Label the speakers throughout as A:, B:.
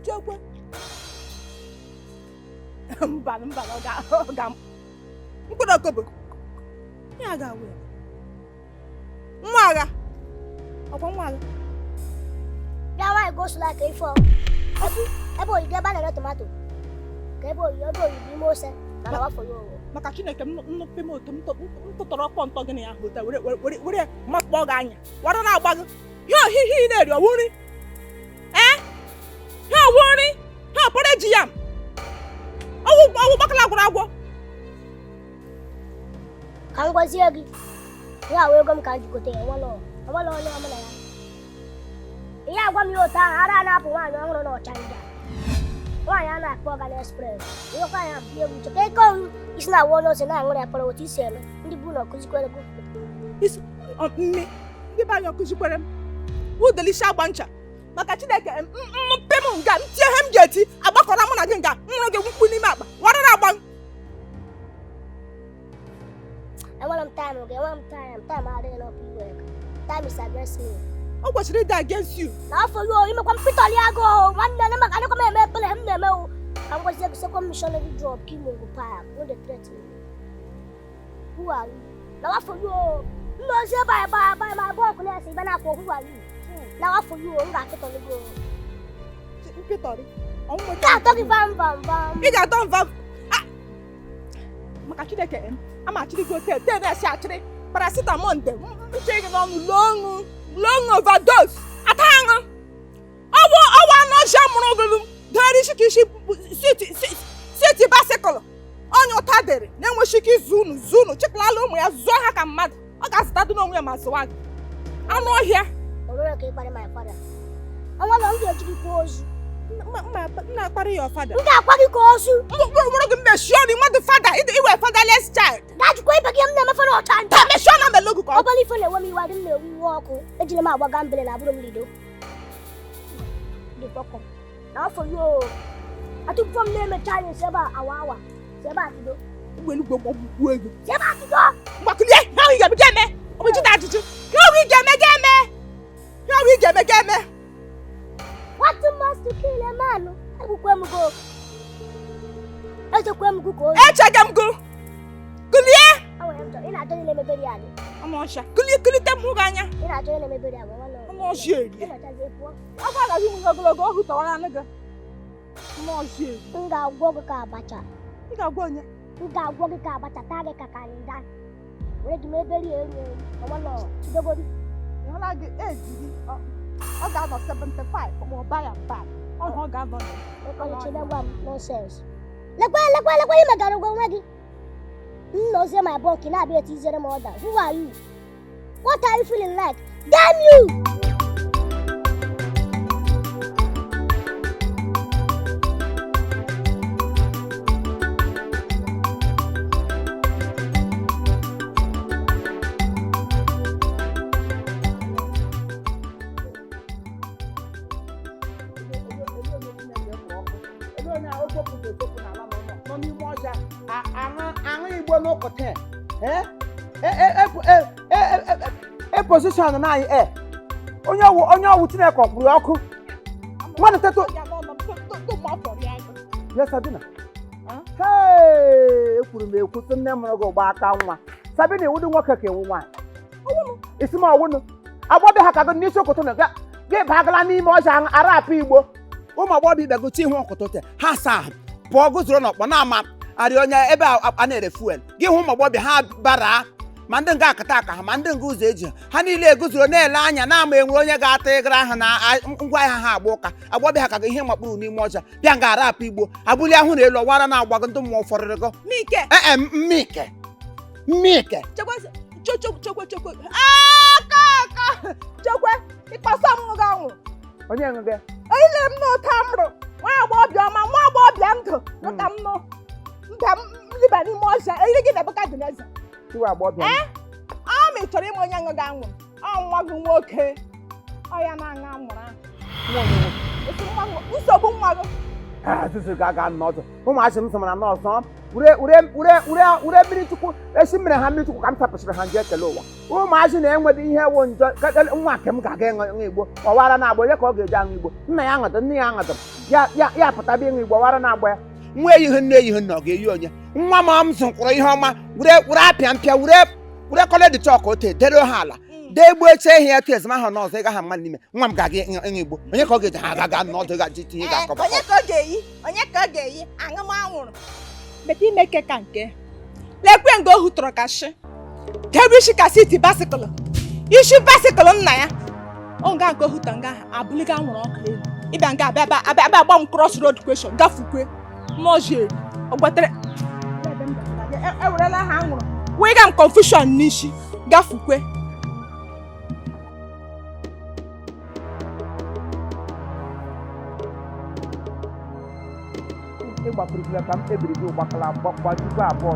A: Chekwe mba mba, ọ ga ọ ga mkpụrụ okobo ya ga-awụ ya nwa agha, ọkwa nwa agha.
B: Bịa nwaanyị gosila ka ife ebe oyiri ebe a na-ere tomato ka ebe oyiri ebe oyiri ime ose mana wafọ ya owo.
A: Maka Chineke, m nnupị m otu m tụtọrọ ọkpọ ntọ gị na ya hụta were were were makpọ gị anya wara na-agba gị ihe ohihi ị na-eri ọwụ nri, ee, ihe ọwụ nri, ihe ọpọrọ eji ya ọwụ ọwụ gbakọla gwụrụ agwọ.
B: Ka m gwazie gị ihe awụ ego m ka m jigote ya nwere onwere onye ọbụla ya ihe agwa m ya otu ahụ ara na-apụ nwaanyị ọhụrụ na ọchanja nwaanyị a na-akpọ Ọgana Express ịhụkwa ya bụ egwu cheta ego m isi na awa onye ose na-aṅụrị ya kpọrọ otu isi eme ndị bụ na ọkụzikwere gị
A: isi mme ndị be anyị ọkụzikwere m udelisi agba ncha. Maka Chineke, mpe m nga ntie ihe m ga-eti agbakọrọ mụ na gị nga nwụrụ gị mkpu n'ime akpa wara na-agba.
B: Enwere m time gị, enwere m time, time adịghị n'ọkụ iwe. Time is against me.
A: O kwesịrị ịdị against you.
B: Na afọ yo imekwa mpịtọrị agụụ nwanne na maka anịkwa m eme ebele m na-eme o ka m gwazie gị second missionary job ka ime Ogo Park no dey threat me. Who are you? Na afọ yo nna ozi ebe a ebe a ebe a ma abụọ ọkụ na-ese ibe na-akpọ who are you? Na afọ yo m ga-apịtọrị gị o.
A: Mpịtọrị ọnwụ
B: ga-atọ gị vam vam vam.
A: Ị ga-atọ mva. Maka Chineke, ama achịrị gị ote te na-esi achịrị paracetamol nde nche gị n'ọnụ lụọ ọṅụ lụọ ọṅụ overdose ata aṅụ ọwụ ọwụ anụ ọhịa mụrụ gụlụ dere isi ka isi siti basikụlụ onye ụta dịrị na-enweghị ike izu unu zuo unu chịkọlala ụmụ ya zụọ ha ka mmadụ ọ ga-azụta dị n'onwe ya ma zụwa gị anụ ọhịa.
B: Onwere ka ịkparị my father. Ọnwa na m ga-eji gị kwuo ozu.
A: M na-akparị ya fada.
B: M ga-akwa gị ka ozu.
A: Mkpụrụ gị mechie ọnụ nwa dị fada iwe fatherless child.
B: Gaa jikwa ibe gị m na-emefe na ọcha nta.
A: Ta mechie ọnụ melogu ka ọ.
B: Ọbala ife na-enwe m iwe adị m na-ewe iwe ọkụ. Ejiri m agba gambele na abụrụ m lido. Dị fọkọ. Na afọ yo. Atụpụ m na-eme Chinese ebe a awa awa. Si ebe a bido.
A: Ụgbọelu gbọgbukwu ego.
B: Si ebe a bido.
A: Mgbakulie ihe ahụ ị ga-eme ga-eme. Ọ bụ jide ajụjụ. Ihe ahụ ị ga-eme ga-eme. Ihe ahụ ị ga-eme ga-eme.
B: What must to kill a man? Egbukwe m go. Echekwe m gụ ka ozu.
A: Echege m gụ. Kulie.
B: Ị na-achọ onye na-emebere ya gị.
A: Ọnụ ọcha. Kulie kulite m hụ gị anya.
B: Ị na-achọ onye na-emebere ya gị nwanne.
A: Ọnụ ọcha erie.
B: Ị na-achazi pụọ.
A: Ọ ga-agaghị m ihe ogologo ọhụ tọwara anụ gị. Ọnụ ọcha erie.
B: M ga-agwọ gị ka abacha.
A: Ị ga-agwọ onye?
B: M ga-agwọ gị ka abacha taa gị ka kanda. Were gị mebere ya eru eru. Ọnwa nọ chidogori.
A: Ịhụla gị eji gị. Ọ ga-anọ 75 ma ọ ba ya mba. Ọ ga-anọ.
B: Ịkọlichide gwa m nonsense. Lekwe lekwe lekwe ị megara ụgwọ onwe gị. Nna ozie my bunk na-abịa etizere m ọda. Who are you? What are you feeling like? Damn you!
C: Position na anyị onye ọwụ Chineke ọkpụrụ ọkụ mmadụ tetụ. Yes, Sabina. Hey, ekwuru m ekwu sị nne mụrụ gị gba aka nwa. Sabina iwu dị nwoke ka iwu nwaanyị. Isi m ọwụnụ agbọbịa ha ka gị n'isi ụkụtụ na gị bagala n'ime ọja arapụ igbo. Ụmụ agbọghọbịa ibe gote ihu ọkụtụ ha saa pụọ gụzoro n'ọkpọ na-ama arị onye ebe a na-ere fuel gị hụ ụmụ agbọghọbịa ha bara ma ndị nga akata aka ha ma ndị nga ụzọ eji ha niile eguzoro na-ele anya na-ama enwere onye ga-ata ịgara ha na ngwa ahịa ha agba ụka agbọbịa ha ka gị ihe makpụrụ n'ime ọja bịa nga arapụ igbo abụli ahụ na elu ọwara na-agbago ndị mmụọ fọrịrịgo ee mmike mmike
A: chekwe chekwe aka aka chekwe ịkpasa m gị anwụ
C: onye ṅụ gị
A: ile m n'ụta mrụ nwa agbọghọbịa ọma nwa agbọghọbịa ndụ nụka m nụ mba m liba n'ime ọja eriri gị na-ebukadineza. Amị chọrọ ịma onye ṅụ gị anwụrụ ọ nwa gị nwoke ọ ya na-aṅụ anwụrụ ahụ nsogbu nwa gị
C: azụzụ ga-aga n'ọzọ ụmụazị m sọmara n'ọzọ ure mmiri chukwu esi mmiri ha mmiri chukwu ka m sapụsịrị ha nje ekele ụwa ụmụazị na-enweghị ihe wụ njọ nwa nke m ga-aga ịṅụ igbo ọwara na-agba onye ka ọ ga-eji aṅụ igbo nna ya aṅụdụ nne ya aṅụdụ Ya ya ya pụta bịa ịṅụ igbo wara na-agba ya. Nwa eyighị nne eyighị nna, ọ ga-eyi onye? Nwa m m zụkwụrụ ihe ọma, were were apịa mpịa, were were kọledị chọkụ ote dere ha ala, dee gbuo eche ihe ya tụ ezumahụ n'ọzọ. Ị gaghị mma n'ime nwa m ga-aga ịṅụ igbo. Onye ka ọ ga-eji ha aga ga n'ọdụ ga ji tinye ga-akọba?
A: Onye ka ọ ga-eyi? Onye ka ọ ga-eyi? Aṅụ m anwụrụ beta ime ke ka nke lekwe nga ohu tọrọ ka shi debe isi ka siti bicycle, isi bicycle nna ya. Ọ nga nke ohu tọ nga ahụ abụliga anwụrụ ọkụ elu. Ịbịa nga abịa abịa abịa abịa agba m cross road question gafukwe mmụọ eri ọgbatere ewerela ha anwụrụ wega m confusion n'isi gafukwe.
C: Ịgbapụrụla ka m kpebiri gị ụgbakala gbajikwa abụọ.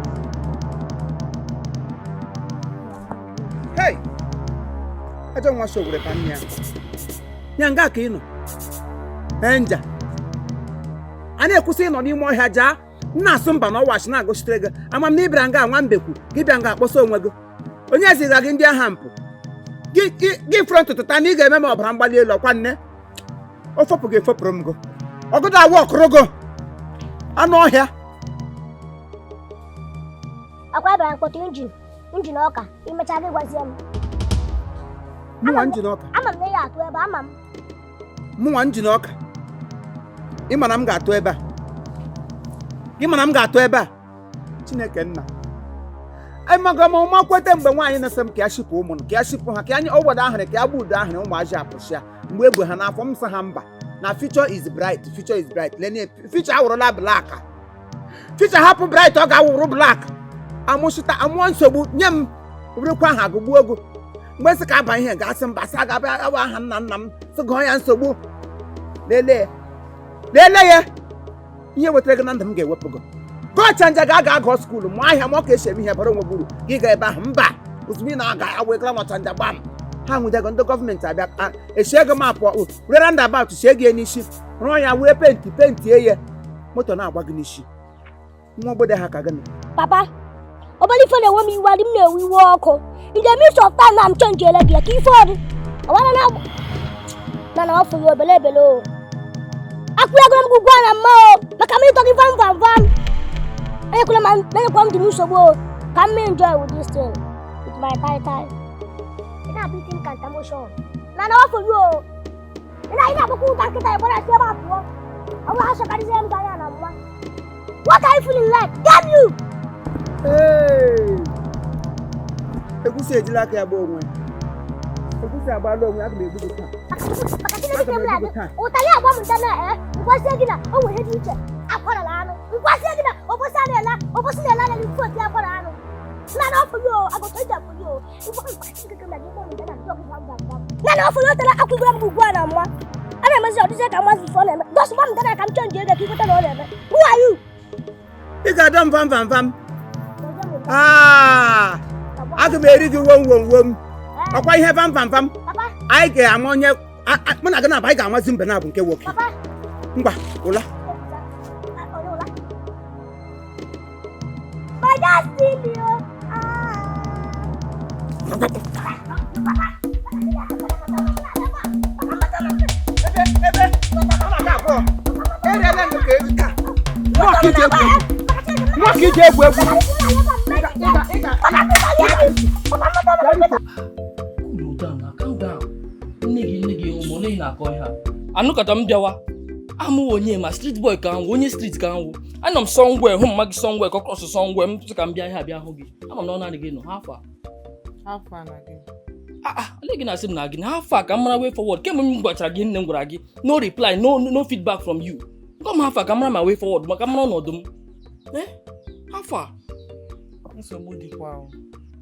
C: Hei, ajọ nwa sowere ka nne ya ya nga ka ị nọ. Ee, nja a na-ekwusị ịnọ n'ime ọhịa jaa m na-asụ mba na ọwachi na-agụchitere gị. Ama m na ịbịara nga nwa mbekwu gị bịa nga akpọsa onwe gị. Onye ziga gị ndị agha mpụ gị gị fọrọ ntutu taa na ị ga-eme m ọbara mgbali elu. Ọkwa nne o fopụ gị efopụrụ m gị ọgụdụ awa ọkụrụ gị anụ ọhịa.
B: Akwa bịara mkpọtụ engine engine ọka imecha gị gwazie m.
C: Mụnwa engine ọka?
B: Ama m na ya atụ ebe ama m.
C: Mụnwa engine ọka, ị ma na m ga-atụ ebe a? Gị ma na m ga-atụ ebe a? Chineke nna anyị, maga m ụma kweta mgbe nwaanyị na-asị m ka ya shipụ ụmụ, ka ya shipụ ha, ka anyị o were ahịrị, ka ya gba udo ahịrị ụmụazị apụsịa mgbe egbe ha n'afọ m sị ha mba, na future is bright, future is bright. Lenie, future awụrụla black. Future hapụ bright, ọ ga-awụrụ black. Amụsịta amụọ nsogbu nye m werekwa aha gụgbuo ogo mgbe sị ka aba ihe ga-asị mba, sị aga-abịa awa aha nna nna m sị gụọ ya nsogbu. Lelee, lelee ya, ihe wetara gị na ndụ m ga-ewepụ gị. Gọchanja ga-aga agụ school, mụọ ahịa, mụọ ka esi eme ihe bara onwe gị uru. Gị ga ebe ahụ mba, ozugbo ị na-aga awegara n'ọchanja gbam, ha nwụdego ndị gọọmenti abịa eshie gị mapụ were roundabout sie gị n'isi, rụọ ya, were penti pentie ya, moto na-agba gị n'isi. Nwa obodo ha ka gịnị?
B: Papa, obere ife na-ewe m iwe, adị m na-ewe iwe ọkụ in the midst of time na m chenjiele gị ya ka ife ọdị ọwara na na na ọ fụrụ obele ebele o akwụnyegoro m gị ụgwọ na mma o maka m ịtọ gị vam vam vam. Enyekwala m, enyekwa m dị m nsogbu o ka m enjoy with this thing with my tai tai. Ị na-abụ iti incantation na na ọ fụrụ o ị na-agbakwa ụta nkịta ị gbara esi ebe a pụọ. Ọ bụrụ ha chọkarịzie m ganya na mma. What are you feeling like? Damn you!
C: Hey! Egwusi ejila aka ya gba onwe ya. Egwusi agbala onwe ya. Aga m egbu gị taa.
B: Maka Chineke m na-adị ụtalị agba m nta na ngwazie gị na o nwere ihe dị iche akwara na anụ. Ngwazie gị na obosi a na-ele, obosi na-ele anya n'ifu oti akwara anụ na na ọfụ yo agụta iji afụ yo ngwa maka Chineke m na-adị mkpọ nta na ndị ọgụ gwam gwam gwam na na ọfụ yo tara akwụgoro m ugbu a na mma a na-emezi ọdịzie ka mmazi ife ọ na-eme. Just gwa m nta na ka m chenji ego ka ikweta na ọ na-eme. Who are you?
C: Ị ga-ada m vam vam vam. Aa, aga m eri gị wom wom wom. Ọkwa ihe vam vam vam.
B: Papa.
C: Anyị ga-ama onye mụ na gị na-aba, anyị ga-amazi mbe na-abụ nke nwoke.
B: Papa.
C: Ngwa ụla.
B: My destiny, oh. Ah.
C: Ebe ebe ọ na-aga abụọ eriela m ka eri taa. Nwa ka iji egwu egwu, nwa ka iji egwu egwu. Ị ga
D: Cool down na, calm down. Nne gị, nne gị, ụmụ ole ị na-akọ ihe a? Anụkọta m bịawa amụ onye ma street boy ka nwụ, onye street ka nwụ. Anọ m somewhere hụ mma gị somewhere ka ọ cross somewhere m sị ka m bịa ihe abịa hụ gị. Ama m na ọ naanị gị nọ ha afọ a.
E: Afọ a na gị?
D: Ah ah, ole gị na-asị m na gị na afọ a ka m mara way forward. Kemgbe m gwachara gị, nne m gwara gị, no reply, no feedback from you. Gwa m afọ a ka m mara ma way forward maka mara ọnọdụ m. Eh, afọ a.
E: Nsogbu dịkwa o.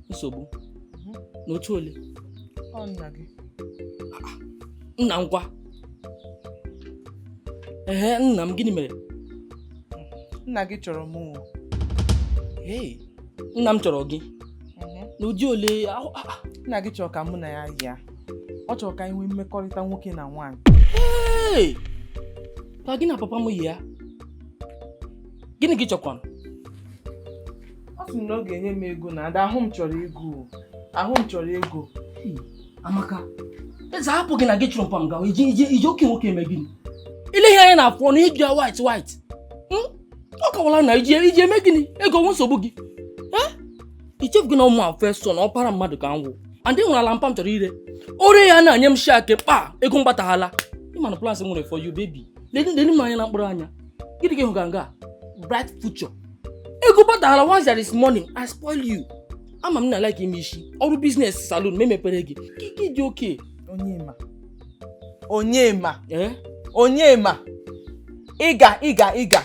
D: Nsogbu n'otu ole?
E: Ọ nna gị.
D: Nna ngwa, ehe, nna m, gịnị mere?
E: Nna gị chọrọ mụ o.
D: Hey, nna m chọrọ gị? N'ụdị ole? Ahụ- ah, ah.
E: Nna gị chọrọ ka mụ na ya yia. Ọ chọrọ ka anyị nwee mmekọrịta nwoke na nwaanyị.
D: Hey! Ka gị na papa m yi ya, gịnị gị chọkwanụ?
E: Ọ sị na ọ ga-enye m ego na ada ahụ m chọrọ ego o. Ahụ m chọrọ ego.
D: Hey, Amaka, eze hapụ gị na gị chụrụ mpa m gawa iji iji iji oke nwoke eme gịnị? Ile ihe anya na-afụ ọnụ iji ya white white. Ọ kawala na iji eme gịnị? Ego nwe nsogbu gị. Ichefu gị na ụmụ a first son ọpara mmadụ ka nwụ. And nwere ala mpa m chọrọ ire. Ore ya na-anye m shake kpa ego mgbataghala. Ịma na plans m nwere for you baby. Leni m anya na mkpụrụ anya. Gịnị ka ịhụ ga nga? Bright future. Ego gbataghala once there is money, I spoil you. Ama m na like ime isi. Ọrụ business salon ma emepere gị. Kiki dị oke.
E: Onyema. Onyema.
D: Eh?
E: Onyema. Ịga, ịga, ịga.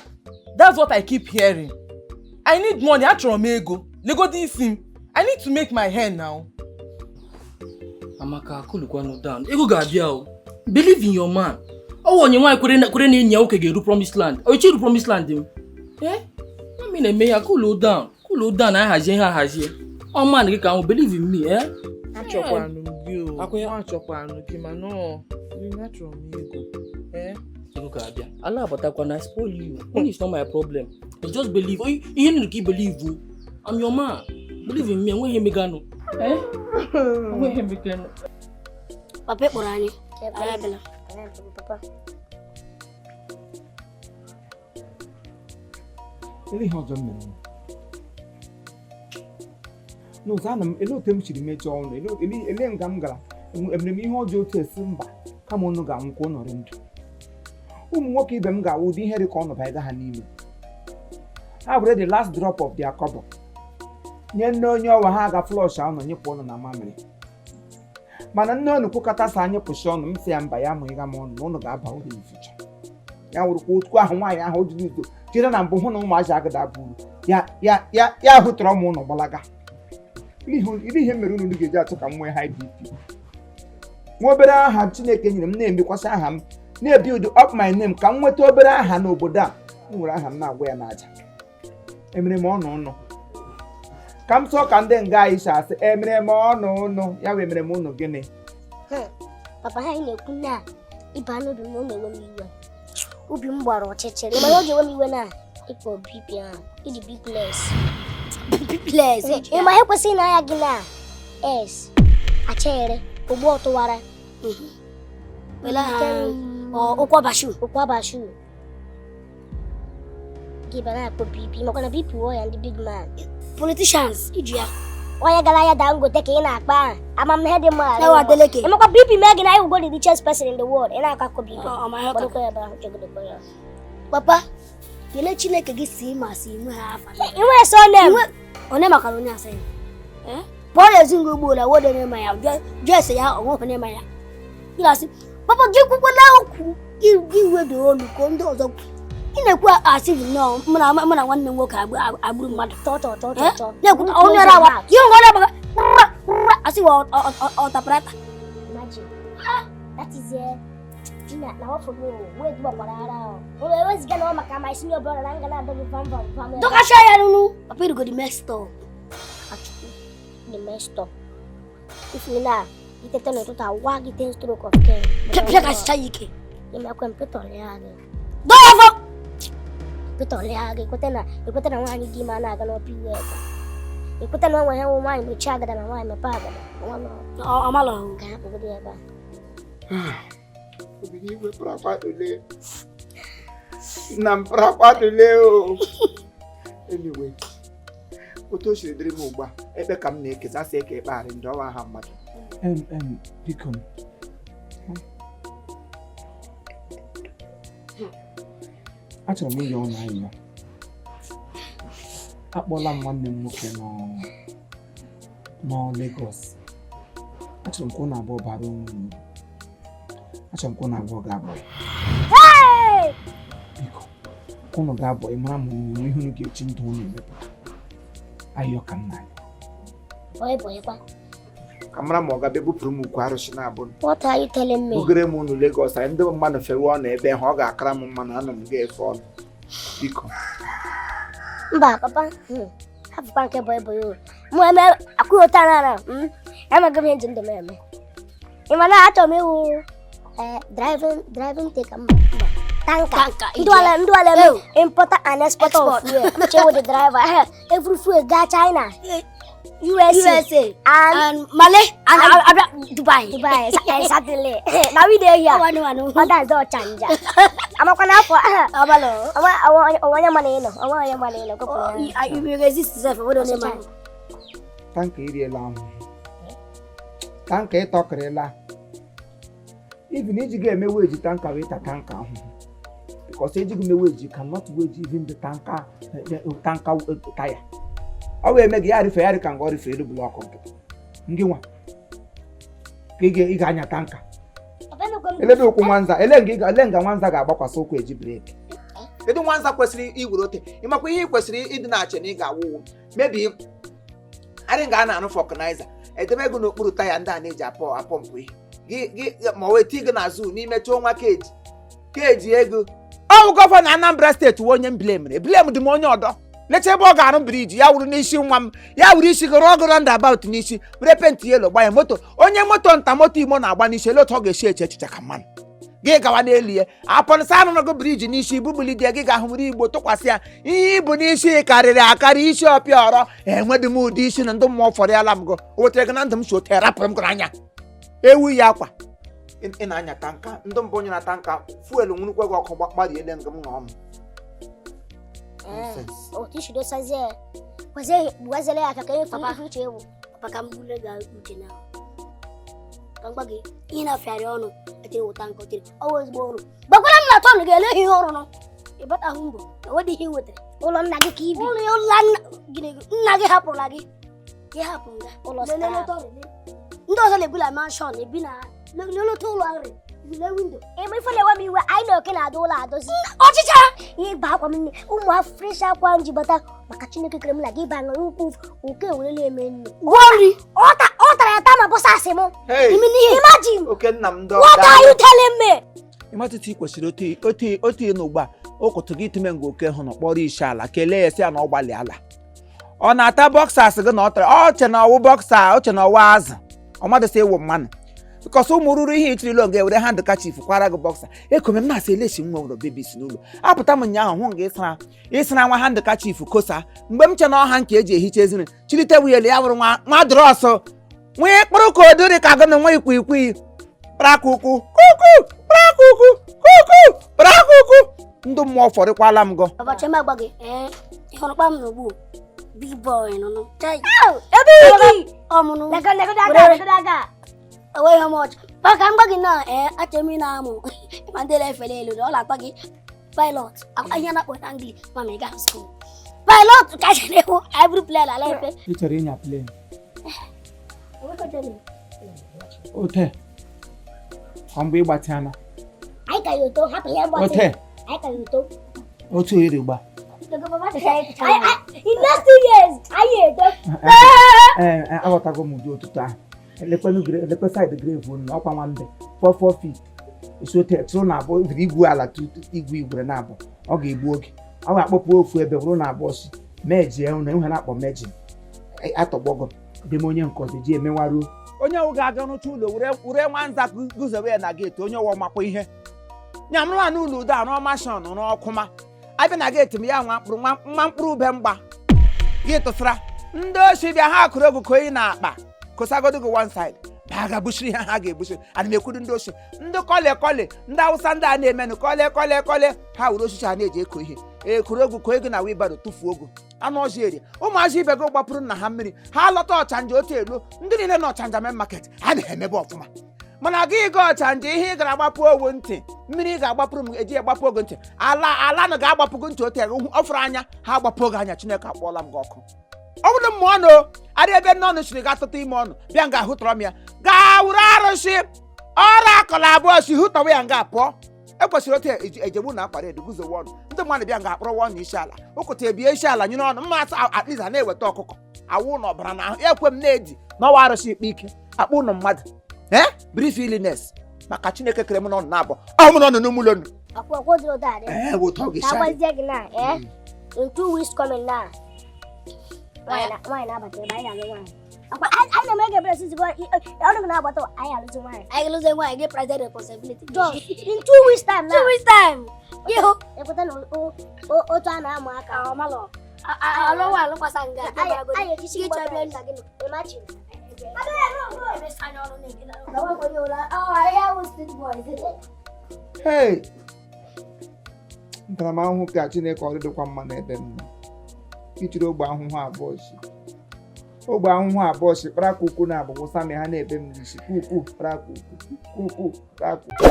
E: That's what I keep hearing. I need money. Achọrọ m ego. Legodi isi m. I need to make my hair now.
D: Amaka, coolukwanụ down. Ego ga-abịa o. Believe in your man. Ọ wụ onye nwaanyị kwere na enyi ya nwoke ga-eru promised land. O iche iru promised land m. Eh? Mami na-eme ya cool down. Cool down na ahazie ihe ahazie. Ọ man gị ka ahụ believe in me, eh?
E: Achọkwanụ m gị o.
D: Akwa ya.
E: Achọkwanụ gị mana ọ achọrọ m ego. Eh?
D: Ego ga-abịa. Ala abatakwa na I spoil you. Money is not my problem. You just believe. Ihe nụrụ ka i believe o. I'm your man. Believe in me. Enweghị emeganụ. Eh? Enweghị emeganụ.
B: Papa kpọrọ anyị. Anyị abịala. Papa.
F: Ele ihe ọzọ m mere unu? N'ụzọ ana m ele otu m siri mejọọ unu, ele nga m gara emere m ihe ọjọọ otu esi mba kama unu ga-anwụ ka unu rị ndụ. Ụmụ nwoke ibe m ga-awụ ụdị ihe dị ka ọ nọba ịga ha n'ime. Ha were the last drop of their cupboard nye nne onye ọwa ha aga flush ọnụ nyepụ ọnụ na mamịrị. Mana nne unu kwukọta sa anyị pụsị ọnụ m sị ya mba ya mụ ịga m ọnụ na unu ga-aba uru in future. Ya wụrụkwa otu ahụ nwaanyị ahụ o jiri udo jide na mbụ hụ na ụmụazị agada bụ uru ya ya ya ya hụtara ụmụ ụnụ gbalaga. Ile ihe mere unu ga-eji achọ ka m nwee high BP. Nwa obere aha Chineke nyere m na-emekwasị aha m na-ebuild up my name ka m nweta obere aha n'obodo a. M nwere aha m na-agwa ya n'aja. Emere m ọnụ ụnụ ka m sọ ka ndị nga anyị si asị emere m ọnụ ụnụ ya wee mere m ụnụ gịnị?
B: Papa ha na-ekwu na ịba n'obi m na ọ na-ewe m iwe. Obi m gbara ọchịchịrị. Mana ọ ga-ewe m iwe na ịkpọ BP ahụ iji bipless. Bipless. Ị ma ha ekwesịghị na anya gị na S achere ogbu ọtụwara. Ụkwabashu. Gị bịa na-akpọ BP maka na BP wụ ya ndị big man.
G: Politicians iji ya.
B: Onye gara ya Dangote ka ị na-akpa ahụ. Amamihe dị mma.
G: Ewa Adeleke.
B: Ịmakwa BP mee gị na ịwụgo the richest person in the world. Ị na-akọ akọ BP. Gbadokwa ya ebe ahụ, chegodokwa ya.
G: Papa, kelee Chineke gị si ma si nwe ha afa.
B: Ị nwere surname?
G: Onye maka onye asa ya. Pụọ n'ezi nga ugbo na wode na-ema ya, jụọ ese ya, onwe onye ma ya. Gị na-asị, papa gị kwukwana okwu gị wedo olu ka ndị ọzọ ị na-ekwu asị bụ nnọọ mụ na nwanne m nwoke agburu mmadụ.
B: Chọ.
G: Na-ekwu onye ọrụ awa, gị nwe onye agbaka asị wa ọtaprata.
B: Imagine. That is na what for me wait gbakwara ara ahụ. O wee weziga na ọ maka my senior brother na nga na-adọ gị vam vam vam.
G: Dọkasịa ya nunu. Papa irugo the messed up.
B: Achukwu the messed up. If you na itete n'ụtụtụ awa gị 10 stroke of cane.
G: Pịa kasịcha ya ike.
B: Imekwe m Peter lịa gị.
G: Dọọ ya afọ.
B: Peter lịa gị ekwete na nwaanyị dị ime a na-aga n'ọpụ iwe ebe. Ekwete na onwe ha nwe nwaanyị mechie agada na nwaanyị mepee agada.
G: Ọmalọ ahụ.
B: Ka ha kpọgodo ya ebe a.
F: Obinigwe prakwadole. Nna m prakwadole o. Anyway, otu o siri dịrị m ugbu a, ekpe ka m na-ekesa asị eke ekpegharị ndị ọwa aha mmadụ. Biko achọrọ m ịyọ ọnụ anyị ya. Akpọla m nwanne m nwoke nọ Lagos. Achọrọ m ka ụnụ abụọ bara onwe unu. Achọrọ m ka ụnụ abụọ ga-abụ. Biko, ka ụnụ ga-abụ ị mara ma unu ihe unu ga-eji ndụ unu emepụta. Ayọ ka m na-ayọ.
B: Boy, kwa.
F: Ka mara ma ọ ga-abịa bupụrụ m ukwu arụsị na-abụ.
B: What are you telling me?
F: Bugere m unu Lagos, anyị ndị mmadụ fewe ọnụ ebe ha ọ ga-akara m mma na anọ m ga-efe ọnụ. Biko.
B: Mba, papa. Hapụkwa nke boy boy o. Mụ eme akwụghị ụta na ara. Amaghị m ihe nji ndụ m eme. Ị ma na achọrọ m ịwụ driving take mba. Tanka. Ndị ala eme importer and exporter of fuel. Mche wụ the driver. Every fuel gaa China. USA,
G: USA
B: and
G: and Malay and Abia Dubai.
B: Dubai. Exactly. Na we dey here.
G: One one.
B: Others don chanja. Amakwa n'afọ
G: Abalo.
B: onwe onye ma na ị nọ, onwe onye ma na ị nọ, kụpụrụ ya.
G: You resist yourself. What do you mean?
F: Tanka eriela ahụhụ, tanka ịtọkịrịla even iji ga-eme weji tanka wee ta tanka ahụhụ, because ejighị me weji cannot weji even the tanka tanka taya ọ wee eme gị ya rife ya ka nga ọ rife elu block nkịtị ngị nwa ka ị ga-anya tanka elebe ụkwụ nwanza ele nga ele nga nwanza ga-agbakwasị ụkwụ eji breki. Kedu nwanza kwesịrị iwere ote ịmakwa ihe ị kwesịrị ịdị na-ache na ị ga-awụ ụwụ mebi arị nga a na-arụ vulcanizer edebe ego n'okpuru taya ndị a na-eji apọmpụ ihe gị ma ọ wee tii gị n'azụ n'ime chọọ nwa keji ego. Ọwụ gọvanọ Anambra steeti wụ onye m blemere blem dị m onye ọdọ lecha ebe ọ ga-arụ briji ya wuru n'isi nwa m ya wuru isi gị rụọ gị roundabout n'isi were penti yelo gbanye moto onye moto nta moto imo na-agba n'isi ele otu ọ ga-esi eche echiche ka mmanụ gị gawa n'elu ya apọnsa arụrụ briji n'isi bubuli dị gị ga-ahụrụ igbo tụkwasị ya ihe ibu n'isi karịrị akarị isi ọpịa ọrọ enwedị m ụdị isi na ndị mmụọ fọrọ ya la m go o wetara gị na ndụ m si ote rapụrụ m gụrụ anya ewu ya akwa ị na-anya tanka ndị mbụ onye na tanka fuelu nwurukwe gị ọkụ gbariele nga m ṅụọ m.
B: Otu isi dosazie ya gwaziele ya aka ka efu ife uche ewu.
G: Papa ka m bule ga uche na ka m gwa gị ihe na-afịarị ọnụ etiri wụta nke otiri ọwụ ezigbo ọrụ gbakwara m na tọn ga-ele ihe ọrụ nọ ịbatahụ mbọ enwedị ihe ị nwetara
B: ụlọ nna gị ka ibi
G: ụlọ ụlọ nna gị hapụrụla gị gị hapụ nga
B: ụlọ
G: ndị ọzọ na-ebi na manshọn ebi na leleta ụlọ nri le windo.
B: Ebe ife na-ewe m iwe anyị na oke na-adụ ụlọ adozi
G: ọchịcha
B: ịba akwa m nne ụmụ fresh akwa m ji bata maka Chineke kere m na gị ba ṅụrụ nkwụ oke werele eme nne
G: gwọ nri
B: ọ tara ya taa ma bụsa asị m. Imagine
F: oke nna m ndị
B: what are you telling me?
C: Ịmatụta ị kwesịrị otu ịnụ ugbu a ụkụtụ gị itume nga oke hụ na kpọrọ isi ala kelee ya sị ya na ọ gbalịala ọ na-ata bọksas gị na ọ tara ọ che na ọwụ bọksa ọ che na ọwụ azụ ọ madụ sị ịwụ mmanụ bikọs ụmụ ruru ihe itirilo nga ewere hand kachif kwara gị bọksa ekome m na-asị elesi nwa nwere bebi si n'ụlọ apụta m ụnyaahụ hụ nga ịsara nwa hand kachif kosa mgbe m che na ọha nke eji ehicha eziri chilite wuyele ya wụrụ nwa drọsụ nwee kpụrụ ka odori ka gị na nwa ikwikwii kparakuku kuku kparakuku kuku kparakuku ndị mmụọ fọrịkwala m gọ.
G: Papa chema gwa gị ị hụrụ kpa m n'ugbu big boy nụnụ
B: ebe iki
G: ọmụnụ enweghị m ọchị maka m gwa gị na achọrọ m ị na-amụ ma ndị na-efele elu ọ na-akpa gị pilot ihe na-akpọ na English ma ị gaa skuul pilot ka a chere ịhụ anyị bụrụ plen ala efe.
F: Ị chọrọ ịnya plen ote ọ mgbe ịgbatị ana
B: anyị ka ya ụtọ hapụ ya gbatị
F: ote
B: anyị ka ya ụtọ
F: otu iri gba
B: in next 2 years anyị eto.
F: Ee, aghọtago m ụdị ụtụtụ ahụ elekwe saịdị grave unu ọkwa nwambe 4 feet esi ote tụrụ na abụọ ibiri igwu ala igwu igwere na abụọ ọ ga-egbu oge ọ ga-akpọpụ ofu ebe bụrụ na abụọ si meji na ihe na-akpọ meji atọgbọgọ dị m onye nke ọzọ ji emewaruo
C: onye ọwụ ga-aga rụcha ụlọ were nwanza guzobe ya na geeti onye ọwụ makwa ihe nyamụrụ na ụlọ udo arụọ mashọn rụọ ọkụma abịa na geeti m ya nwa mkpụrụ nwa mkpụrụ ube mgba gị tụsara ndị ochi bịa ha kụrụ ogu koyi na akpa kosagodo gị one side ba ga bushiri ihe ha ga-ebushiri ana m ekwudu ndị ochi ndị kọle kọle ndị awụsa ndị a na-emenụ kọle kọle kọle ha were osisi ha na-eji eko ihe ekuru ogu koyi gị na wibaro tụfuo ogu anụ ọzọ eri ụmụazị ibe gị gbapụrụ nna ha mmiri ha lọta ọchanja otu elu ndị niile na ọchanja main market ha na-emebe ọfụma mana gị ga ọchanja ihe ị gara agbapụ owu ntị mmiri ị ga-agbapụrụ m eji agbapụ ogo ntị ala ala na ga-agbapụ gị ntị otu ọ fụrụ anya ha agbapụ oge anya Chineke akpọọla m gị ọkụ ọ bụrụ mmụọ nụ adị ebe nne ọnụ siri ga-atụta ime ọnụ bịa nga hụtọrọ m ya gaa wuru arụsị ọrụ akọla abụọ si hụtọwa ya nga pụọ ekwesịrị otu ejegbu na akwara edu guzowe ọnụ ndị mmadụ bịa nga akpọrọwa ọnụ isi ala ụkụta ebie isi ala nyere ọnụ mma asụ atliza na-eweta ọkụkọ awụ na ọbara na ahụ ekwe m na-edi n'ọwa arụsị ikpe ike akpụ ụnụ mmadụ ee brief illness maka Chineke kere m n'ọnụ na-abụ ọ mụ n'ọnụ n'ụmụlọ nụ ee wụtọ gị
B: ka gwazie gị na in 2 weeks coming now nwaanyị na-abata ebe anyị alụ nwaanyị anyị na-eme ga ebere sizi ọnụ gị na-agbata anyị alụzi nwaanyị
G: anyị alụzi nwaanyị gị present responsibility
B: John in 2 weeks time now
G: 2 weeks time gị hụ
B: ekweta na otu a na-amụ aka
G: ọmalọ Alọwa alụkwasa nga
B: Anyị echichi
G: Gị
B: gbara
G: chọrọ
B: nna gị nọ. Imagine.
F: Hey! Ntaramahụhụ ka Chineke ọ dịdịkwa mma n'ebe m nọ. Ichiri ogbe ahụhụ abụọ si. Ogbe ahụhụ abụọ si kpara ka ukwu na abụ wụsa ma ha na-ebe m n'isi. Kuku kpara ka ukwu. Kuku kpara ka ukwu.